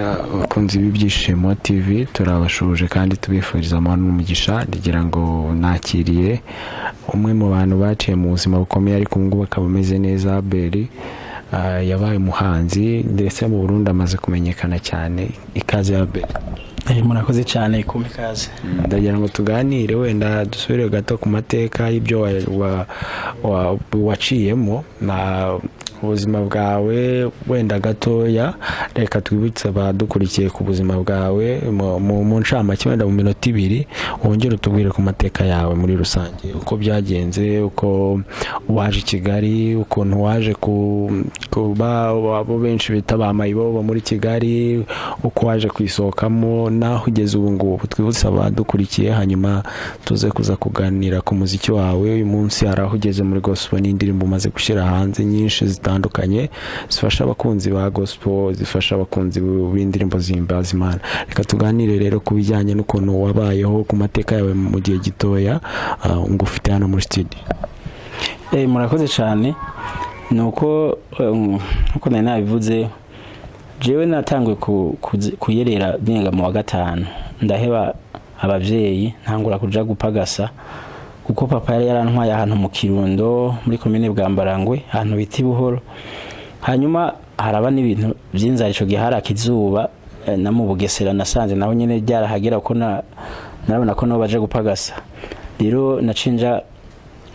Abakunzi b'Ibyishimo TV, turabashuje kandi tubifuriza amahoro n'umugisha. Ndagira ngo nakiriye umwe mu bantu baciye mu buzima bukomeye, ariko ubu ngubu akaba ameze neza. Abel yabaye umuhanzi, ndetse mu Burundi amaze kumenyekana cyane. Ikaze, Abel. Murakoze cyane kumpa ikaze. Ndagira ngo tuganire, wenda dusubire gato ku mateka y'ibyo waciyemo na ubuzima bwawe wenda gatoya. Reka twibutse abadukurikiye ku buzima bwawe mu ncamake, wenda mu minota 2, wongere utubwire ku mateka yawe muri rusange, uko byagenze, uko waje i Kigali, ukuntu waje kuba abo benshi bita ba mayibobo muri Kigali, uko waje kuyisohokamo n'aho ugeze ubu ngubu. Twibutse abadukurikiye, hanyuma tuze kuza kuganira ku muziki wawe. Uyu munsi hari aho ugeze muri gospel n'indirimbo umaze gushyira hanze nyinshi zitandukanye, zifasha abakunzi ba gospel, zifasha abakunzi b'indirimbo zihimbaza Imana. Reka tuganire rero ku bijyanye n'ukuntu wabayeho, ku mateka yawe mu gihe gitoya ngo ufite hano muri studio. Murakoze cyane. Ni uko nkuko nari nabivuze, jewe natanguye kuyerera niga mu wa gatanu. Ndaheba abavyeyi, ntangura kuja gupagasa, kuko papa yari yarantwaye ahantu mu Kirundo, muri komine Bwambarangwe, ahantu bita Buhoro. Hanyuma haraba n'ibintu by'inzara. Ico gihe haraka izuba, na mu Bugesera nasanze naho nyene ryarahagera, ko na narabona ko nabo baje gupagasa. Rero nacinja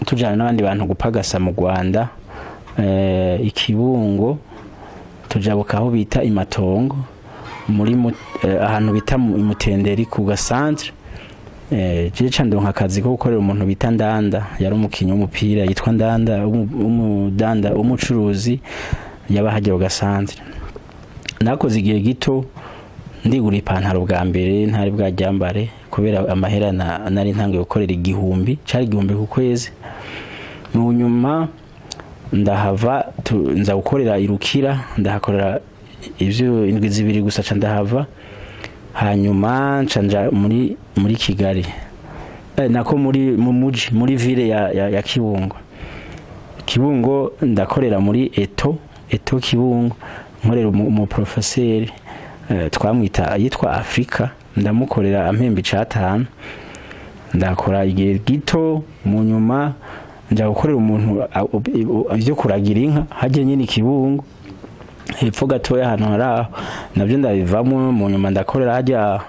tujana n'abandi bantu gupagasa mu Rwanda, Ikibungo, tujabuka aho bita Imatongo, muri ahantu bita Imutenderi ku gasantre. Je ca ndonka akazi ko gukorera umuntu bita Ndanda, yari umukinyi w'umupira yitwa Ndanda, w'umudanda, w'umucuruzi, yaba hajya ku gasantre. Nakoze igihe gito, ndigura ipantaro bwa mbere ntari bwaryambare, kubera amahera nari ntangiye gukorera 1000, cari 1000 ku kwezi. Mu nyuma ndahava, nza gukorera Irukira, ndahakorera ivyo indwi 2 gusa, ca ndahava. Hanyuma nca nja muri Kigali, nako muri mu muji, muri ville ya Kibungo. Kibungo ndakorera muri Eto Kibungo, nkorera umu professeur, twamwita yitwa Afrika, ndamukorera ampemba 5. Ndakora igihe gito, mu nyuma nja gukorera umuntu ivyo kuragira inka hajye nyine Kibungo, hepfo gatoya ahantu hari aho, nabyo ndabivamo. Mu nyuma ndakorera hajya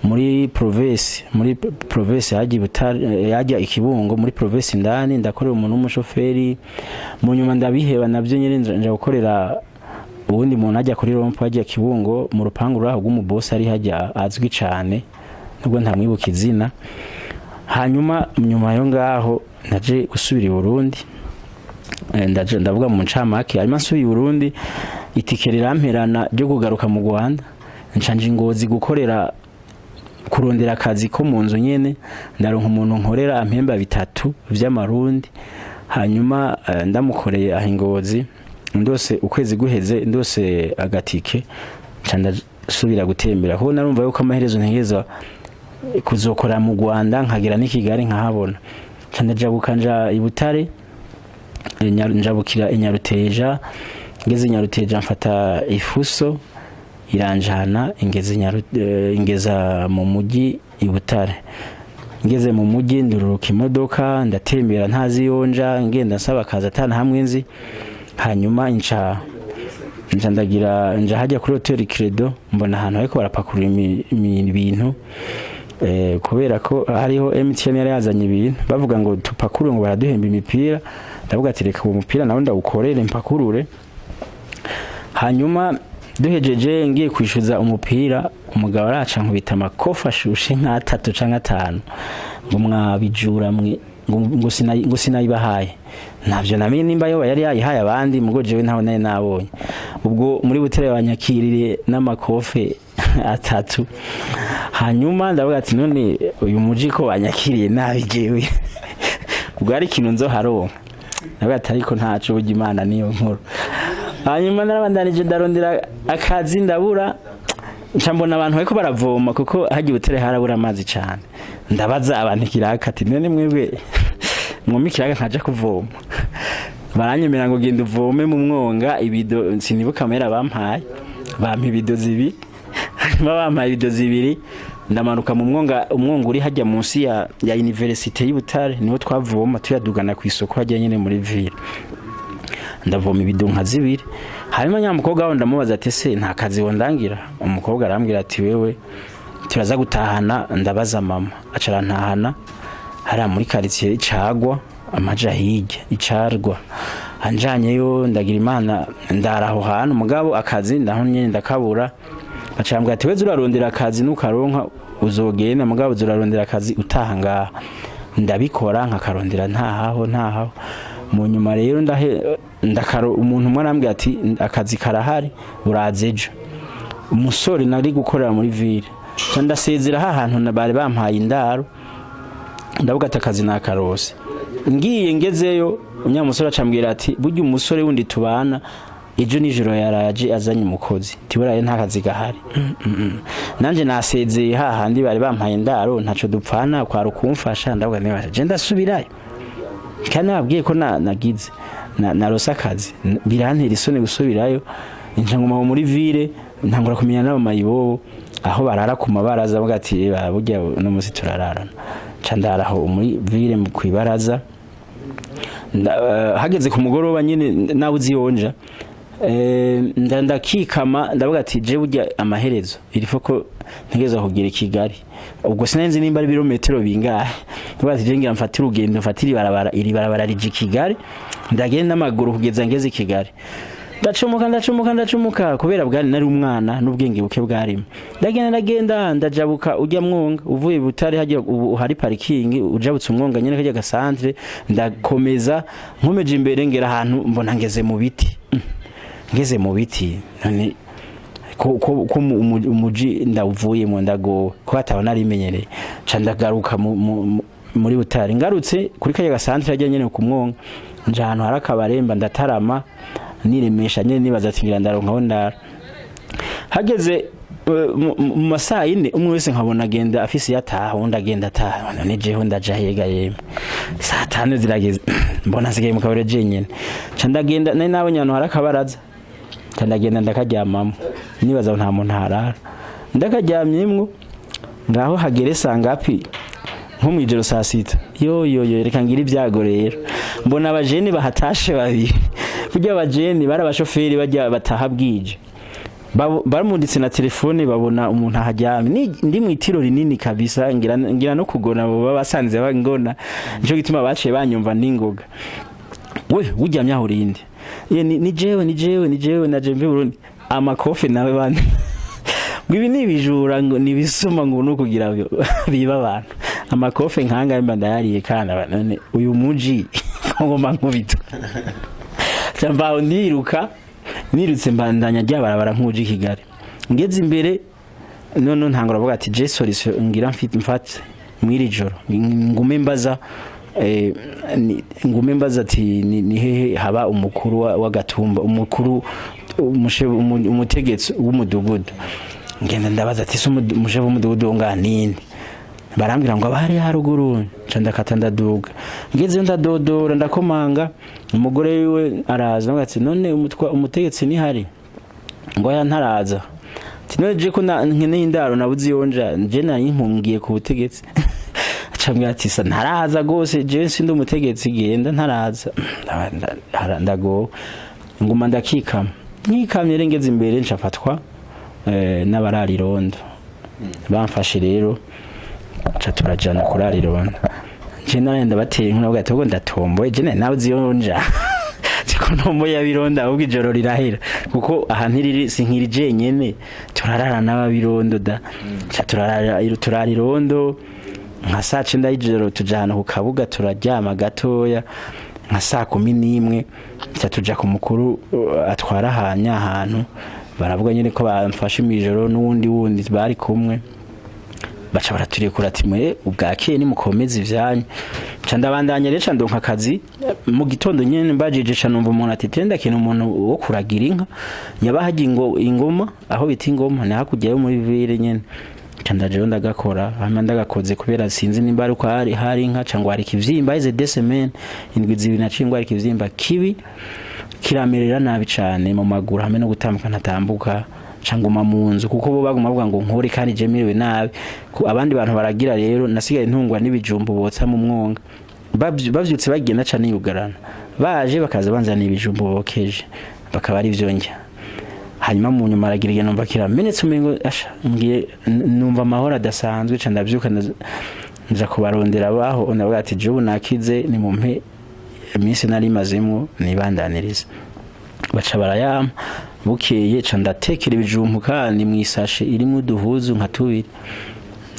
muri province hajya Butare, hajya Ikibungo muri province indani, ndakorera umuntu w'umushoferi. Mu nyuma ndabiheba nabyo nyine, nja gukorera uwundi muntu hajya kuri rond-point, hajya Kibungo, mu rupangu ruraho rw'umubosi ari hajya azwi cane, nubwo ntamwibuka izina. Hanyuma nyuma yo ngaho naje gusubira i Burundi. Ndaje ndavuga mu ncamake. Hanyuma nsubiye i Burundi, itike riramperana ryo kugaruka mu Rwanda, nca nja Ngozi gukorera, kurondera akazi ko mu nzu nyene. Ndaronka umuntu nkorera ampemba 3 vy'amarundi. Hanyuma ndamukoreye aho Ingozi, ndose ukwezi guheze ndose agatike, nca ndasubira gutembera, kuko narumva yuko amaherezo ntegereza kuzokora mu Rwanda, nkagera n'i Kigali nkahabona. Nca ndajabuka nja i Butare, njabukira i Nyaruteja. Ngeze i Nyaruteja mfata ifuso iranjana, ingeza mu mujyi i Butare. Ngeze mu mujyi ndururuka imodoka, ndatembera ntazi iyo nja, ngenda nsaba akazi atana hamwe nzi. Hanyuma nca ndagira nja hajya kuri hoteli Credo, mbona ahantu hariko barapakurura ibintu, kubera ko hariho MTN yari yazanye ibintu, bavuga ngo tupakurure, ngo baraduhemba imipira. Ndavuga ati: "Reka uwo mupira nawe ndawukorere, mpakurure." Hanyuma duhejeje, ngiye kwishyuza umupira, umugabo araca nkubita amakofi ashushe nk'atatu canke atanu, ngo mwabijura mwe, ngo sinayibahaye. Ntabyo namenye nimba yo yari yayihaye abandi, mugo jewe ntawe nari nabonye. Ubwo muri Butare banyakirire n'amakofe atatu. Hanyuma ndavuga ati: "None uyu muji ko banyakiriye nabi, jewe ubwo ari ikintu nzoharonka?" Ndavuga ati: "Ariko ntaco, burya Imana niyo nkuru." Hanyuma narabandanije, ndarondera akazi ndabura. Nca mbona abantu bariko baravoma, kuko hagiye Butare harabura amazi cane. Ndabaza abantu ikiraka ati: "None mwebwe mwumva ikiraka nkaja kuvoma?" Baranyemera ngo: "Genda uvome mu mwonga ibido." Sinibuka amahera bampaye, bampa ibido 2. Hanyuma bampaye ibido zibiri, ndamanuka mu mwonga, umwonga uri hajya munsi ya université y'Ibutare, niho twavoma tuyadugana ku isoko hajya nyene muri ville. Ndavoma ibido nka zibiri. Hanyuma nyamukobwa waho ndamubaza ati: "Se nta kazi wondangira?" Umukobwa arambwira ati: "Wewe turaza gutahana, ndabaza mama." Aca arantahana hariya muri quartier Icagwa, amaja hirya Icarwa. Anjanyeyo, ndagira Imana ndara aho hantu, mugabo akazi ndaho nyene ndakabura. Bacambwira ati: "Weze urarondera akazi, nukaronka uzogenda, mugabo uzurarondera akazi utaha ngaha." Ndabikora, nkakarondera ntahaho ntahaho. Mu nyuma rero ndahe ndakaro, umuntu umwe arambwira ati: "Akazi karahari, uraza ejo." Umusore nari gukorera muri ville. Nca ndasezera ha hantu bari bampaye indaro, ndavuga ati: "Akazi nakarose." Ngiye, ngezeyo, umunyamusore acambwira ati: "Burya umusore wundi tubana ejo nijoro yaraje azanye umukozi, tiburaye nta kazi gahari." Nanje nasezeye hahandi bari bampaye indaro, ntaco dupfana, kwari ukumfasha. Ndavuga nti: "Je ndasubirayo kandi nababwiye ko nagize narose akazi, birantera isoni gusubirayo." Nca nguma muri ville, ntangura kumenya n'abamayibobo aho barara ku mabaraza, bavuga ati: "Eba, burya uno munsi turararana." Nca ndara aho muri ville kwibaraza. Hageze ku mugoroba nyine nawe uziyonja, ndakikama, ndavuga ati: "Je burya amaherezo iri ko ntegerezwa kugira i Kigali." Ubwo sinzi nimba ari ibirometero bingahe. Ndavuga ati: "Je ngira mfate urugendo, mfatire ibarabara, iri barabara rija i Kigali, ndagenda n'amaguru kugeza ngeze i Kigali." Ndacomoka, ndacomoka, ndacomoka, kubera bwari nari umwana n'ubwenge buke bwarimo. Ndagenda, ndagenda, ndajabuka ujya mwonga uvuye Butare hajya ubu hari parking, ujabutse umwonga nyene kajya gasantre. Ndakomeza, nkomeje imbere, ngera ahantu mbona ngeze mu biti. Ngeze mu biti, none ko umuji ndawuvuyemo, ndagowe ko hataba narimenyereye. Ca ndagaruka muri Butare, ngarutse kuri kajya gasantre hajya nyene ku mwonga, nja ahantu hari akabaremba, ndatarama, niremesha nyene, nibaza ati: "Ngira ndaronka aho ndara." Hageze mu masaa 4, umwe wese nkabona agenda afise iyo ataha, undi agenda ataha. None jeho ndaja hega yemwe? Saa 5 zirageze, mbona nsigaye mu kabare jenyene. Ca ndagenda, nari nabonye ahantu hari akabaraza, ca ndagenda ndakaryamamo, nibaza ngo nta muntu harara. Ndakaryamyemwo ngaho, hagere sangapi? Nko mw'ijoro saa 6. Yo yo yo, reka ngira ibyago rero, mbona abajene bahatashe babiri. Burya abajene bari abashoferi bajya bataha bwije. Baramunditse na telefone, babona umuntu aharyamye. Ndi mu itiro rinini kabisa, ngira no kugona bo basanze bangona, nico gituma baciye banyumva n'ingoga: "We uryamye aho urinde?" Ye, ni jewe, ni jewe, ni jewe, naje mve Burundi. Amakofe nawe bandi ngo ibi ni ibijura, ngo ni ibisuma, ngo nukugira biba abantu. Amakofe nkanga mba ndayariye kana none uyu muji ngoma nkubita. Mbaho niruka, nirutse, mbandanya rya barabara nk'uje i Kigali. Ngeze imbere none ntangura avuga ati: "Je solution ngira mfite, mfate mw'iri joro ngume mbaza, ngume mbaza ati ni hehe haba umukuru w'agatumba, umukuru umutegetsi w'umudugudu." Ngenda ndabaza ati: "Se umushefu w'umudugudu ngaha ninde?" Barambwira ngo abahari haruguru. Nca ndakata, ndaduga, ngezeyo ndadodora, ndakomanga, umugore wiwe araza. Ndavuga ati: "None umutegetsi nihari?" Ngo: "Aya ntaraza." Ati: "None je ko nkeneye indaro, nabuze iyo nja, je nari nkungiye ku butegetsi." Acambwira ati: "Sa ntaraza gose, je sindi umutegetsi, genda ntaraza." Ndagowe, nguma ndakikama, nkikamye rero, ngeze imbere nca mfatwa n'abarara irondo. Bamfashe rero, nca turajana kurara irondo. Je naraye ndabateye inkuru, ndavuga ati: "Ahubwo ndatomboye, je nari nabuze iyo nja, siko ntomboye abirondo, ahubwo ijoro rirahera kuko aha ntiriri sinkiri jenyene, turarara n'ababirondo da." Nca turarara, turara irondo nka saa 9 y'ijoro, tuja ahantu ku kabuga, turaryama gatoya. Nka saa 11 nca tuja ku mukuru atwara ahanya ahantu. Baravuga nyine ko bamfashe mw'ijoro n'uwundi wundi bari kumwe, baca baraturekura ati: "Mwe ubwakeye nimukomeze ivyanyu." Nca ndabandanya rero, nca ndonka akazi mu gitondo nyene. Mbajije, ca numva umuntu ati: "Tenda kintu umuntu wo kuragira inka yabahagiye ngo ingoma aho bita ingoma ni hakurya yo muri ville nyene." Nca ndajeyo ndagakora. Hama ndagakoze, kubera sinzi nimba ari uko hari inka ca ngwara ikivyimba. Heze 2 semaines, indwi 2, naciye ngwara ikivyimba kibi, kiramerera nabi cane mu maguru, hamwe no gutambuka ntatambuka. Ca nguma mu nzu kuko bo baguma bavuga ngo nkore kandi je merewe nabi. Abandi bantu baragira rero, nasigaye ntungwa n'ibijumbu botsa mu mwonga. Bavyutse bagenda ca niyugarana, baje bakaza banzana ibijumbu bokeje, bakaba ari vyo ndya. Hanyuma mu nyuma aragira igihe numva kiramenetse, umengo asha ngiye, numva amahoro adasanzwe. Ca ndavyuka, nja kubarondera baho, ndavuga ati: "Jewe nakize, nimumpe iminsi nari mazemwo nibandaniriza." Baca barayampa. Bukeye ca ndatekera ibijumbu kandi mw'isashe irimwo uduhuzu nka tubiri,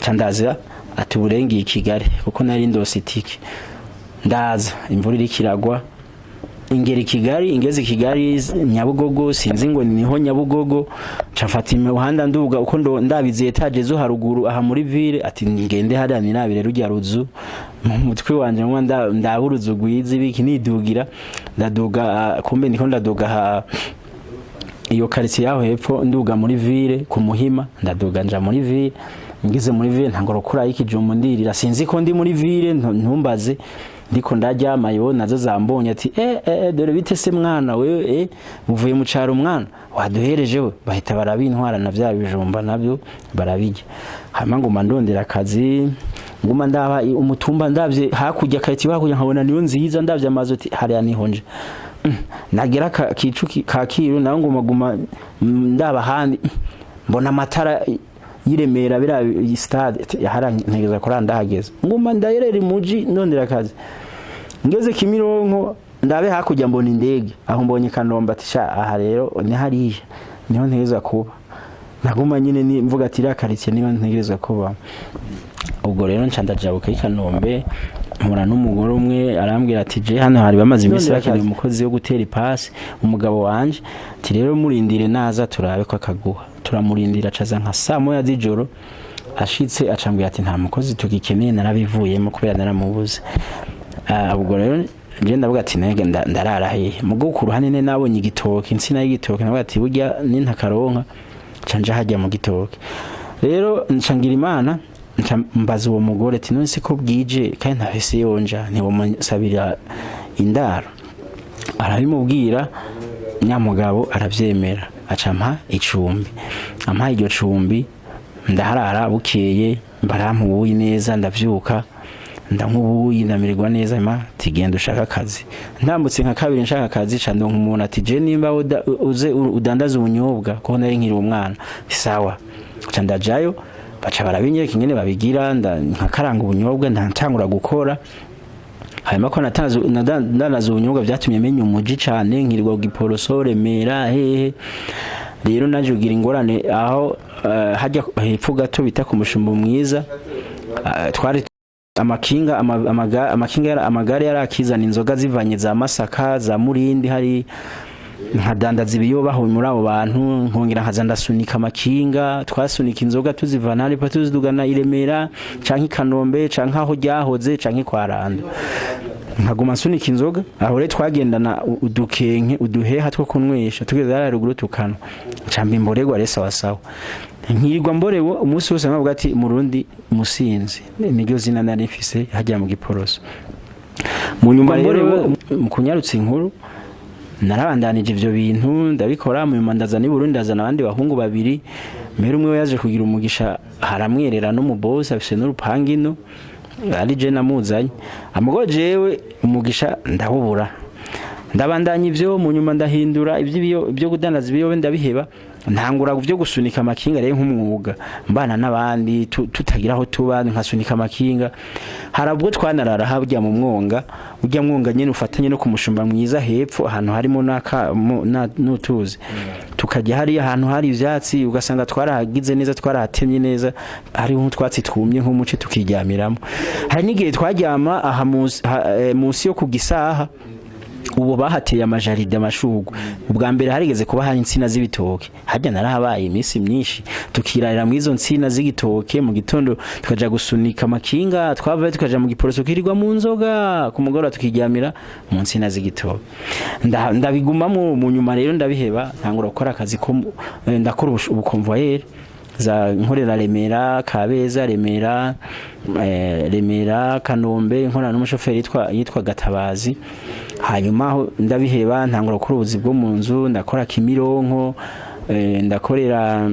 ca ndaza ati uburengeye i Kigali kuko nari ndose itike. Ndaza imvura iriko iragwa, ingera i Kigali, ingeze i Kigali Nyabugogo, sinzi ngo niho Nyabugogo, nca mfata imihanda nduga uko ndabizi étage zo haruguru aha muri ville, ati ngende hariya nirabire rujya ruzu mu mutwe wanje, ngo ndaba uruzu rwiza ibiki. Nidugira ndaduga, kumbe ndiko ndaduga ha iyo quartier yaho hepfo, nduga muri ville ku Muhima. Ndaduga nja muri ville, ngeze muri ville ntangora gukurayo ikijumbu ndirira, sinzi ko ndi muri ville, ntumbaze. Ndiko ndarya, mayo nazo zambonye ati: "Eh eh, dore bite se mwana wewe, uvuye mu caro mwana waduhereje we." Bahita barabintwara na vya bijumba nabyo barabirya. Hanyuma nguma ndondera akazi, nguma ndaba umutumba, ndavye hakurya quartier hakurya nkabona niyo nziza, ndavye amazu ati hariya niho nje. Nagera Kicuki Kacyiru naho nguma guma ndaba ahandi, mbona amatara y'Iremera biriya stade hara ntegeza kuri ndahageze, nguma ndayerera imuji ndondera akazi. Ngeze Kimironko ndabe hakurya mbona indege, aho mbonye Kanombe, ati sha aha rero ni hariya niho ntegeza kuba. Naguma nyine ni mvuga ati iriya quartier niho ntegerezwa kuba. Ubwo rero nca ndajabuka i Kanombe, mpura n'umugore umwe, arambwira ati: "Je hano hari bamaze iminsi bakeneye umukozi wo gutera ipasi." Umugabo wanje ati: "Rero murindire naza turabe ko akaguha." Turamurindira, acaza nka saa moya z'ijoro. Ashitse acambwira ati: "Nta mukozi tugikeneye, narabivuyemo kubera naramubuze." Ubwo rero nje ndavuga ati nege ndarara hehe? Mugo ku ruhande ne nabonye igitoki, insina y'igitoki, ndavuga ati burya nintakaronka nca nja hajya mu gitoki. Rero nca ngira Imana, nca mbaza uwo mugore ati: "None se ko bwije kandi ntafise yonja, ntiwomusabira indaro?" Arabimubwira, nyamugabo aravyemera, aca ampa icumbi. Ampa iryo cumbi ndaharara. Bukeye barampa ubuyi neza, ndavyuka ndanywa ubuyi, ndamererwa neza. Ma tigenda ushaka akazi. Ntambutse nka kabiri nshaka akazi, ca ndonka umuntu ati: "Je nimba uze udandaza ubunyobwa," kuko nari nkiri umwana. Sawa, ca ndajayo, baca barabinyereka ingene babigira, nkakaranga ubunyobwa, ndatangura gukora. Hanyuma ko ndanaza ubunyobwa byatumye menya umuji cane, nkirirwa Giporoso, Remera, hehe. Rero naje kugira ingorane aho hajya hepfo gato bita ku Mushumba Mwiza, twari amakinga amakinga amagare yarakizana inzoga zivanye za Masaka, za Murindi, hari nkadandaza ibiyoba muri abo bantu, nkongera nkaza ndasunika amakinga. Twasunika inzoga tuzivana hariya tuzidugana i Remera canke i Kanombe canke aho ryahoze canke kwa Rando, nkaguma nsunika inzoga. Aho rero twagendana udukenke, uduheha two kunywesha, tugeze hariya ruguru tukanwa. Ncamba imborerwa rero sawa sawa, nkirirwa mborewe umunsi wose, nkavuga ati Murundi musinzi, niryo zina nari mfise hajya mu Giporoso. Mu nyuma rero, mu kunyarutsa inkuru, narabandanije ivyo bintu ndabikora. Mu nyuma ndaza n'i Burundi, ndazana abandi bahungu babiri. Mbere umwe we yaje kugira umugisha, haramwerera n'umubosi afise n'urupangu ino, ari je namuzanye. Amugo jewe umugisha ndawubura, ndabandanya ivyo. Mu nyuma ndahindura ivy'ibiyo byo kudandaza ibiyobe, ndabiheba, ntangura byo gusunika amakinga rero nk'umwuga, mbana n'abandi tutagira aho tuba, nkasunika amakinga. Hari ubwo twanarara harya mu mwonga, ujya mwonga nyene ufatanye no kumushumba mwiza hepfo, ahantu harimo n'utuzi, tukajya hariya ahantu hari ivyatsi, ugasanga twarahagize neza, twarahatemye neza, hariho nk'utwatsi twumye nk'umuce, tukiryamiramo. Hari n'igihe twaryama aha munsi yo ku Gisaha, ubu bahateye amajaride, amashurwe. Ubwa mbere harigeze kuba hari insina z'ibitoke harya, narahabaye iminsi myinshi, tukirarira mu izo nsina z'igitoke. Mu gitondo tukaja gusunika amakinga, twavayo tukaja mu Giporoso kirirwa mu nzoga, ku mugoroba tukiryamira mu nsina z'igitoke. Ndabigumamo. Mu nyuma rero ndabiheba, ntangura gukora akazi ko ndakora ubukonvoyeri za nkorera Remera, Kabeza, Remera, Remera, Kanombe, nkorana n'umushoferi yitwa Gatabazi. Hanyuma aho ndabiheba, ntangura gukora ubuzi bwo mu nzu, ndakora Kimironko. Ndakorera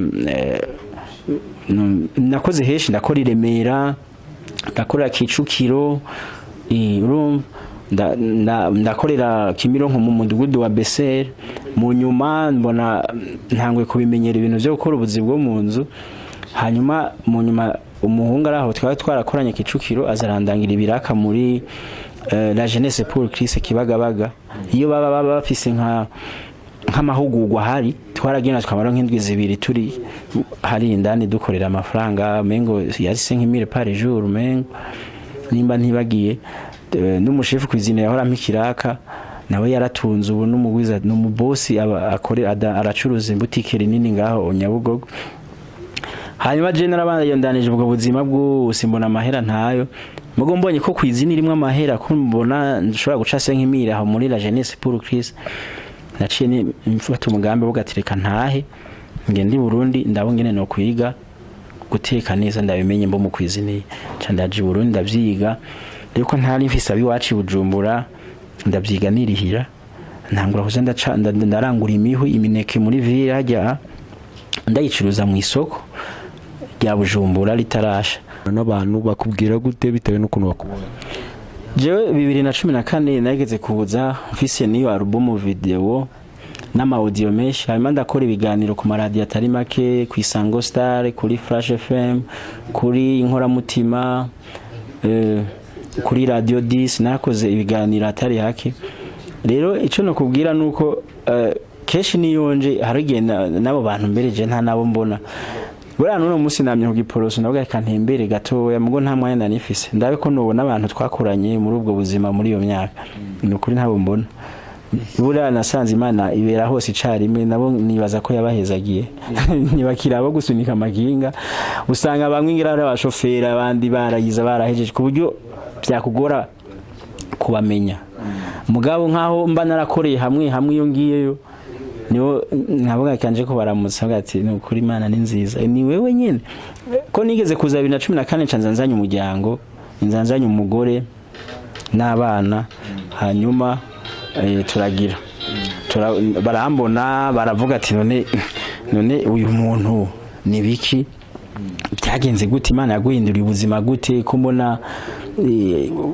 nakoze heshi, ndakora i Remera, ndakorera Kicukiro, urumva, ndakorera Kimironko mu mudugudu wa Beseri. Mu nyuma mbona ntangwe kubimenyera ibintu byo gukora ubuzi bwo mu nzu. Hanyuma mu nyuma umuhungu ari aho twari twarakoranye Kicukiro azarandangira ibiraka muri La Jeunesse pour Christ Kibagabaga. Iyo baba bafise nk'amahugurwa ahari, twaragenda tukamara nk'indwi 2 turi hari indani dukorera amafaranga, mengo yari 5000 par jour, mengo nimba ntibagiye. N'umushefu kwizina yahora ampa ikiraka nawe yaratunze ubu, n'umugwiza n'umubosi akore aracuruza imbutike rinini ngaho Nyabugogo. Hanyuma je narabandanije ubwo buzima bwose, mbona amahera ntayo. Mugo mbonye ko kwizina irimwe amahera, ko mbona nshobora guca 5000 aho muri La Jeunesse pour Christ, naciye mfata umugambi wo gatireka ntahe ngende i Burundi, ndabo ngene no kwiga guteka neza, ndabimenye mbo mu kwizini. Ca ndaje i Burundi ndavyiga, ariko ntari mfise abiwacu i Bujumbura, ndavyiga nirihira. Ntangura kuza ndarangura imihwi, imineke muri ville hajya, ndayicuruza mu isoko rya Bujumbura ritarasha. N'abantu bakubwira gute bitewe n'ukuntu bakubona? Jewe 2014 nageze kuza mfise niyo album video n'ama audio menshi. Hanyuma ndakora ibiganiro ku maradiyo atari make, ku Isango Star, kuri Flash FM, kuri Inkoramutima, kuri Radio 10. Nakoze ibiganiro atari hake. Rero ico nokubwira nuko kenshi niyonje hari igihe n'abo bantu mbere je nta nabo mbona. Buriya n'uno munsi namye ku Giporoso, ndavuga reka ntembere gatoya, mugo nta mwanya nanifise, ndabe ko nobona abantu twakoranye muri ubwo buzima muri iyo myaka. Ni ukuri ntabo mbona. Buriya nasanze Imana ibera hose icarimwe, nabo nibaza ko yabahezagiye, ntibakiri abo gusunika amakinga. Usanga bamwe ngira ari abashoferi, abandi barayiza barahejeje, ku buryo byakugora kubamenya. Mugabo nkaho mba narakoreye hamwe hamwe, iyo ngiyeyo nibo nkavuga kanje ko baramutsa, bavuga ati ni ukuri Imana ni nziza, ni wewe nyene. Ko nigeze kuza 2014, nca nzanye umuryango, nzanzanye umugore n'abana. Hanyuma turagira barambona, baravuga ati none uyu muntu ni biki, byagenze gute, Imana yaguhinduriye ubuzima gute, ko mbona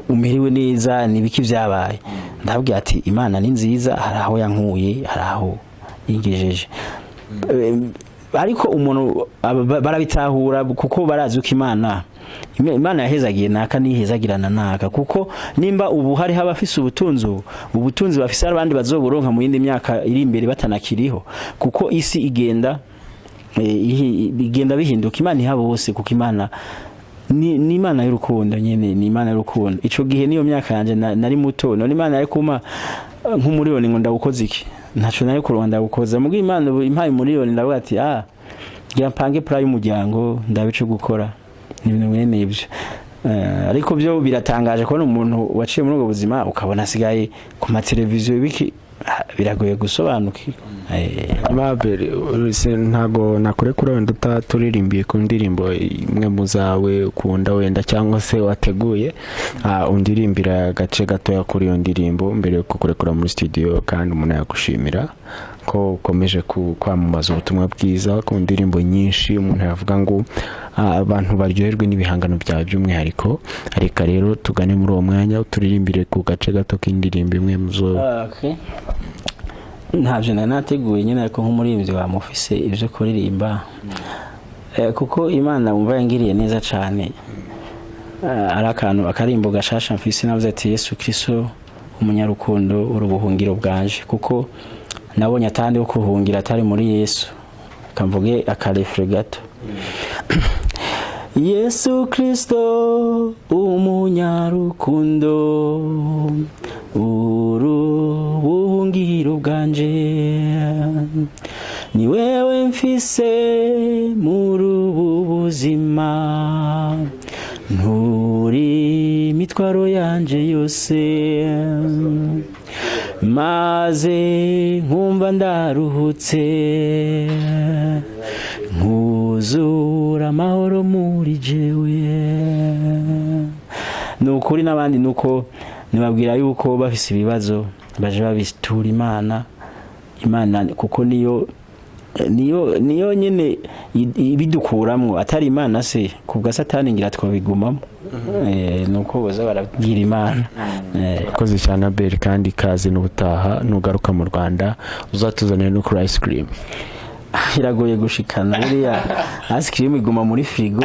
umerewe neza, ni biki byabaye? Ndabwira ati Imana ni nziza, hari aho yankuye, hari aho ingejeje. Ariko umuntu barabitahura kuko barazi uko Imana yahezagiye naka nihezagirana naka, kuko nimba ubu hari abafise ubutunzi, ubu ubutunzi bafise abandi bazoburonka mu yindi myaka iri imbere batanakiriho, kuko isi igenda bigenda bihinduka. Imana iha bose, kuko Imana ni Imana y'urukundo nyene, ni Imana y'urukundo. Ico gihe niyo myaka yanje nari muto, none Imana yari kumpa nk'umuriyoni ngo ndawukoze iki? Ntaco nari kuronka ndawukoza. Mugo Imana ubu impaye umuriyoni, ndavuga ati ngira mpange plan y'umuryango, ndabe ico gukora, ni ibintu mwene ivyo. Ariko byo biratangaje kubona umuntu waciye muri ubwo buzima ukabona asigaye ku mateleviziyo biki, biragoye gusobanukirwa. Mabel, ntago nakurekura wenda utaturirimbiye ku ndirimbo imwe mu zawe ukunda wenda cyangwa se wateguye. Undirimbira agace gatoya kuri iyo ndirimbo mbere yo kukurekura muri studio. Kandi umuntu yagushimira ko ukomeje kwamamaza ubutumwa bwiza ku ndirimbo nyinshi. Umuntu yavuga ngo abantu baryoherwe n'ibihangano byawe by'umwihariko. Reka rero tugane muri uwo mwanya, uturirimbire ku gace gato k'indirimbo imwe mu zo. Okay. Ntabyo nari nateguye nyine, ariko nk'umuririmbyi wamufise ibyo kuririmba. Kuko Imana wumva yangiriye neza cyane. Ari akantu akarimbo gashasha mfise, navuze ati Yesu Kristo umunyarukundo uri ubuhungiro bwanje, kuko nabonye atandi wo kuhungira atari muri Yesu. Kamvuge akarefure gato. Yesu Kristo umunyarukundo urubuhungiro bwanje, ni wewe mfise muri ubu buzima, nturi imitwaro yanje yose, maze nkumva ndaruhutse, nkuzura amahoro muri jewe. Ni ukuri n'abandi nuko nibabwira yuko bafise ibibazo baje babitura Imana, Imana kuko niyo Niyo nyene ibidukuramwo. Atari Imana se, kubwa Satani ngira twabigumamo. Nuko boza barabwira Imana. Urakoze cyane, Abel, kandi ikaze n'ubutaha nugaruka mu Rwanda uzatuzanire no kuri ice cream. Iragoye gushikana buriya ice cream, iguma muri frigo.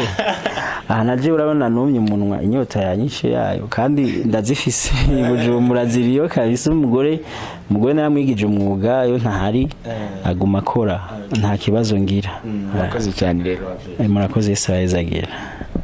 Aha naje urabona numye umunwa, inyota yanyishe yayo, kandi ndazifise i Bujumbura, ziriyo kabisa. Umugore naramwigije umwuga, iyo ntahari aguma akora, nta kibazo ngira. Urakoze cyane rero, Abel. Murakoze, isaha izagira.